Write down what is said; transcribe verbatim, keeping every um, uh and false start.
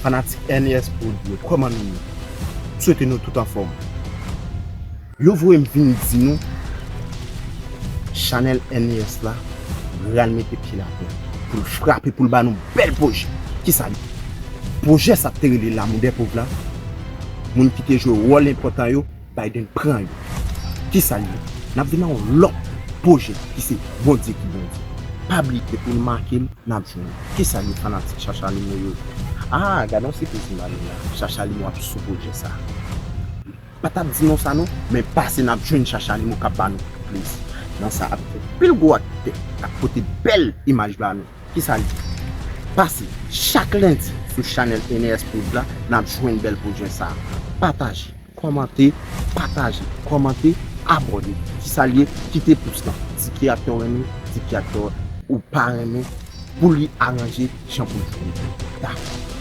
Fanatik N E S Prod yo, kòman nou ye? Swete nou tout anfòm. Yo voye m vin di nou, chanèl N E S la pral mete pye l atè pou l frape, pou l ba nou bèl pwojè. Kisa li? Pwojè sa te rele L'amour des pauvres la, moun ki te jwe wòl enpòtan yo, Biden pran yo. Kisa li ye? N ap vin nan yon lòt pwojè ki se Bondye ki Bondye. Pa bliye pou n make l, n ap jwenn. Kisa li ye, fanatik Chacha Limo yo? Ah, gade yon sipriz m ba nou la. Chacha Limo ap sou pwojè sa. Pa t ap di non sa non, men pase n ap jwenn Chacha Limo k ap ba nou plezi. Nan sa ap gen pil gwo aktè k ap pote bèl imaj ba nou. Kisa li ye? Pase chak lendi sou chanèl N E S Prod la, n ap jwenn bèl pwojè sa. Pataje, kòmante, pataje, kòmante, abòne. Kisa li ye? Kite pous lan. Di ki aktè w renmen, di ki aktè w ou pa renmen, pou li aranje jan pou l jwe. Dakò.